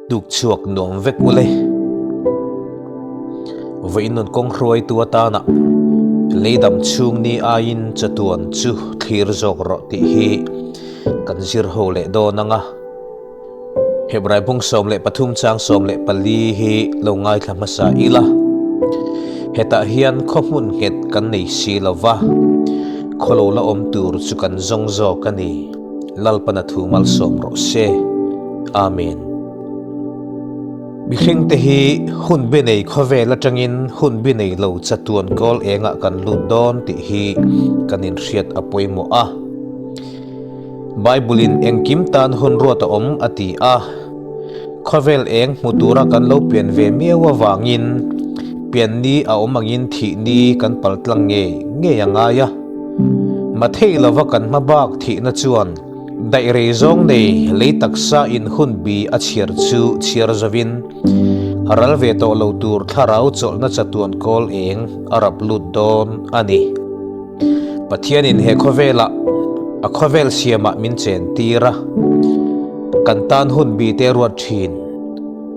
Tuk chhuak nuam vek ule. Vawiin nun kawng hruaitu atana leidam chhung ni aiin chatuan chu thlir zawk rawh tih hi kan zir ho leh dawn ang a. Hebrai bung 13 chang 14 hi lo ngaithla hmasa ila. Hetah hian khaw hmun nghet kan nei si lo va, khaw lo la awm tur chu kan zawng zawk a ni. Lalpana thu malsawm rawh se. Amen. Mihringte hi hun bi nei khawvel atangin hun bi nei lo chatuan kawl engah kan lut dawn tih hi kan inhriat a pawimawh a. Bible-in engkim tan hun ruat a awm a ti a. Khawvel eng hmu tura kan lo pian ve miau avangin pian ni a awm angin thih ni kan paltlang ngei ngei a ngai a. Mathei lova kan hma bak thihna chuan daih rei zawng nei lei taksa in hun bi a chhiar chu chhiar zovin ral ve tawh lo tur thlarau chawlhna chatuan kawl eng a rap lut dawn a ni. Pathianin he khawvelah a khawvel siamah min chen tir a, kan tan hun bi te ruat thin.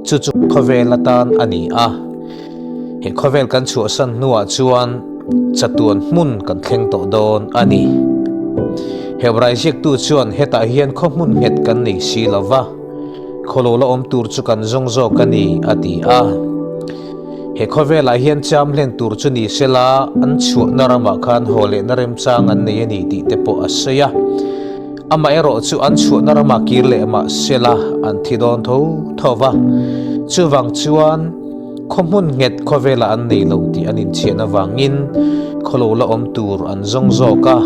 Chu chu khawvel atan a ni a. He khawvel kan chhuahsan hnuah chuan chatuan hmun kan thleng tawh dawn a ni. Hebrai ziaktu chuan hetah hian khaw hmun nghet kan nei si lo va, khaw lo la awm tur chu kan zawng zawk a ni, a ti a. He khawvelah hian cham hlen tur chu ni sela an chhuahna ramah khan haw lehna remchang an nei a ni tih te pawh a sawi a. Amaherawh chu an chhuahna ramah kir leh mah sela an thi dawn tho tho va. Chuvang chuan khaw hmun nghet khawvelah an nei lo tih an inchhian avangin khaw lo la awm tur an zawng zawk a.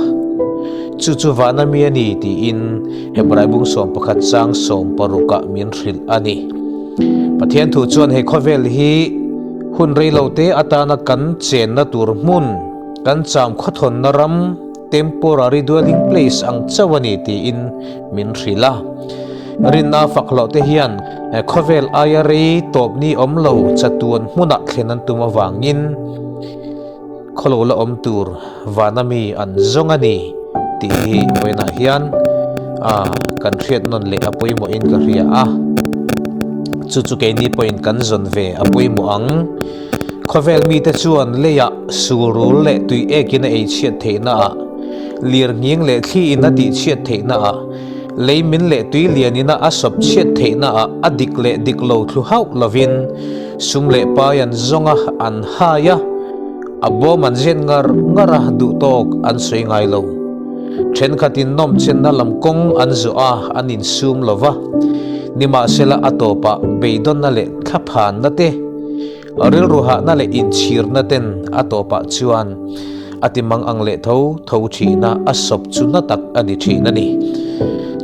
Chu chu vana mi a ni tiin Hebrai bung 11 chang 16 ah min hrilh a ni. Pathian thu chuan he khawvel hi hun rei lo te atana kan chenna tur hmun, kan cham khawthawnna ram, temporary dwelling place, ang chauh a ni tiin min hrilh a. Rinna fak hlawh te hian khawvel aia rei tawp ni awm lo chatuan hmunah thlen an tum avangin, Khaw lo la awm tur vana mi an zawng a ni tih hi vawiinah hian kan hriat nawn leh a pawimawhin ka hria a, chu chu keini pawhin kan zawn ve a pawimawh ang. Khawvel mite chuan leiah sulrul leh tui ekin a ei chhiat theihna ah, lir nghing leh thli in a tih chhiat theihna ah, lei min leh tui lian ina a sawp chhiat theihna ah a dik leh dik lo thlu hauh lovin sum leh pai an zawng a, an hai a. A bawm an zen ngar ngar a, duhtawk an sawi ngai lo. Thenkhatin nawmchenna lam kawng an zawh a, an insum lo va. Nimahsela a tawpah beidawnna leh thlaphanna te, rilru hahna leh inchhirna ten a tawpah chuan a ti mang ang leh tho tho thin a, a sawp chu na tak a ni thin a ni.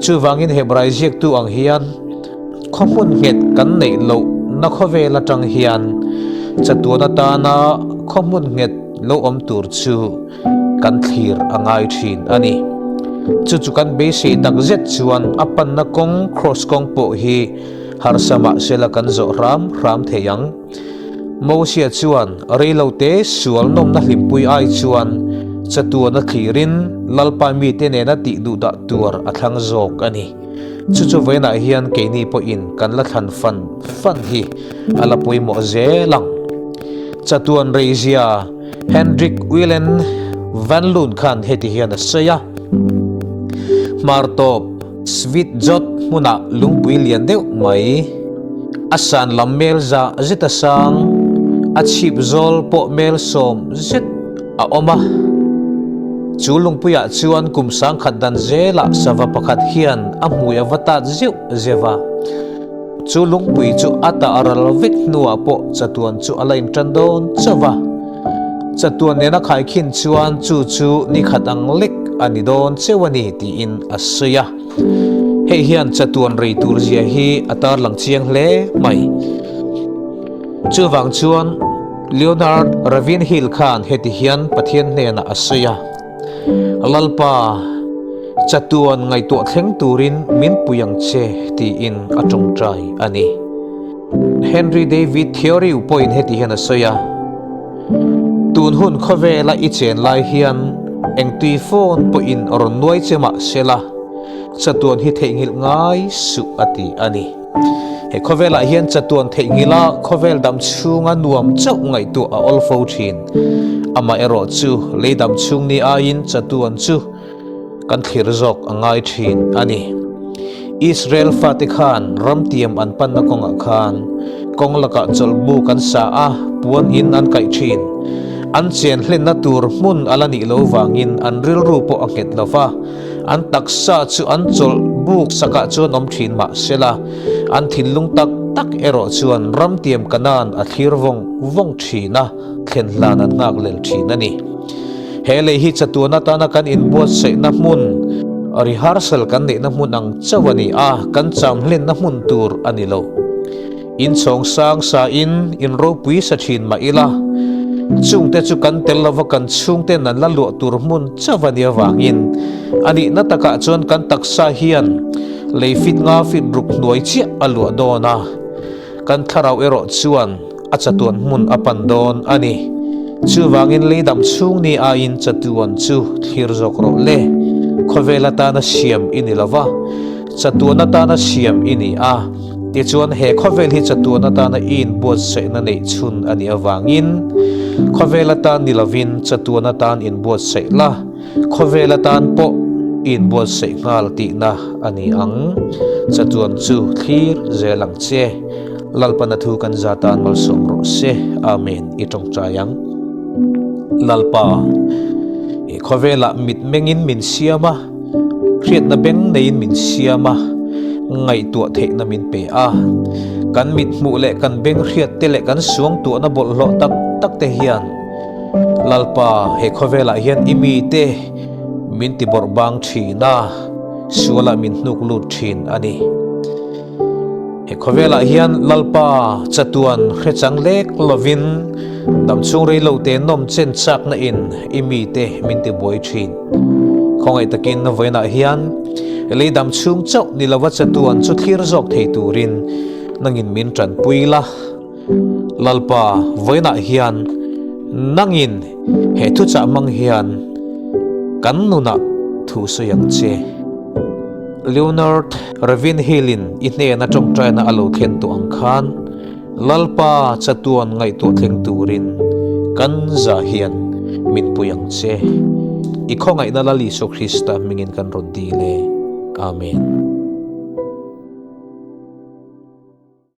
Chuvangin Hebrai ziaktu ang hian, Khaw hmun nghet kan neih loh na khawvel atang hian chatuan atana khaw hmun nghet lo awm tur chu kan thlir a ngai thin a ni. Chu chu kan beisei tak zet chuan a panna kawng cross kawng pawh hi harsa mahsela kan zawh hram hram thei ang. Mosia chuan reilote sual nawmna hlimpui ai chuan chatuan a thlirin Lalpa mite nena tih duhdah tur a thlang zawk a ni. Chu chu vawiinah hian keini pawhin kan la thlan fan fan hi a la pawimawh zel ang. Chatuan Reizia Hendrik Willem van Loon khan heti hian a sawi a, Hmar tawp Svitjod hmunah lungpui lian deuh mai, a san lam mel za zet a sang, a chhip zawl pawh mel 10 zet a awm a. Chu lungpuiah chuan kum sangkhat dan zelah sava pakhat hian a hmui a va tat zeuh zeuh a. Chu lungpui chu a tah ral vek hnuah pawh chatuan chu a la intan dawn chauh a. Chatuan nena khaikhin chuan chu chu ni khat ang lek a ni dawn cheuh a ni tiin a sawi a. Hei hian chatuan rei tur zia hi a tarlang chiang hle mai. Chuvang chuan Leonard Ravenhill khan heti hian Pathian hnenah a sawi a, Lalpa, chatuan ngaihtuah thleng turin min pui ang che tiin a tawngtai a ni. Henry David Thoreau pawhin heti hian a sawi a, Tun hun khawvela i chen lai hian engtui phone pawhin rawn nuai che mah sela, chatuan hi theihnghilh ngai suh a ti a ni. He khawvelah hian chatuan theihnghilh a, khawvel dam chhunga nuam chauh ngaihtuah a awl fo thin. Amaherawh chu lei dam chhung ni aiin chatuan chu kan thlir zawk a ngai thin a ni. Israel fate khan ramtiam an panna kawngah khan kawng lakah chawlhbuk an sa a, puan in an kaih thin. An chen hlenna tur hmun a la nih lo vangin an rilru pawh a nghet lo va, an taksa chu an chawlhbuk sakah chuan awm thin mah sela, an thinlung tak tak erawh chuan ramtiam Kanaan a thlir vawng vawng thin a. Thlen hlan an nghak lel thin a ni. He lei hi chatuan atana kan inbuatsaihna hmun, rehearsal kan neihna hmun ang chauh a ni a, kan cham hlenna hmun tur a ni lo. Inchhawng sang sain in ropui sa thin mah ila, chungte chu kan tel lova kan chhungten an la luah tur hmun chauh a nih avangin a nihna takah chuan kan taksa hian lei fit nga fit ruk hnuai chiah a luah dawn a, kan thlarau erawh chuan A chatuan hmun a pan dawn a ni. Chuvangin leidam chhung ni aiin chatuan chu thlir zawk rawh le. Khawvel atana siam i ni lo va, chatuan atana siam i ni a. Tichuan he khawvel hi chatuan atana i inbuatsaihna neih chhun a nih avangin khawvel atan ni lovin chatuan atan inbuatsaih la. Khawvel atan pawh i inbuatsaih nghal tihna a ni ang. Chatuan chu thlir zel ang che. Lalpana thu kan za tan malsawm rawh se. Amen. I tawngtai ang. Lalpa, i khawvelah mit mengin min siam a, hriatna beng neiin min siam a, ngaihtuah theihna min pe a. Kan mit hmuh leh kan beng hriat te leh kan suangtuahna bawlhhlawh tak tak te hian Lalpa, he khawvelah hian i mite min ti bawrh bang thin a, sualah min hnuk lut thin a ni. He khawvelah hian Lalpa chatuan hrechang lek lovin damchhung rei lo te nawm chen chakna in i mite min ti buai thin. Khawngaih takin vawiinah hian lei damchhung chauh ni lova chatuan chu thlir zawk thei turin nangin min tanpui la. Lalpa, vawiinah hian nangin he thuchah hmang hian kan nunah thu sawi ang che. Leonard Ravenhill-in i hnena tawngtaina a lo thlen tawh ang khan, Lalpa chatuan ngaihtuah thleng turin kan zah hian min pui ang che. I khawngaihna Lal Isua Krista hmingin kan rawn dil e. Amen.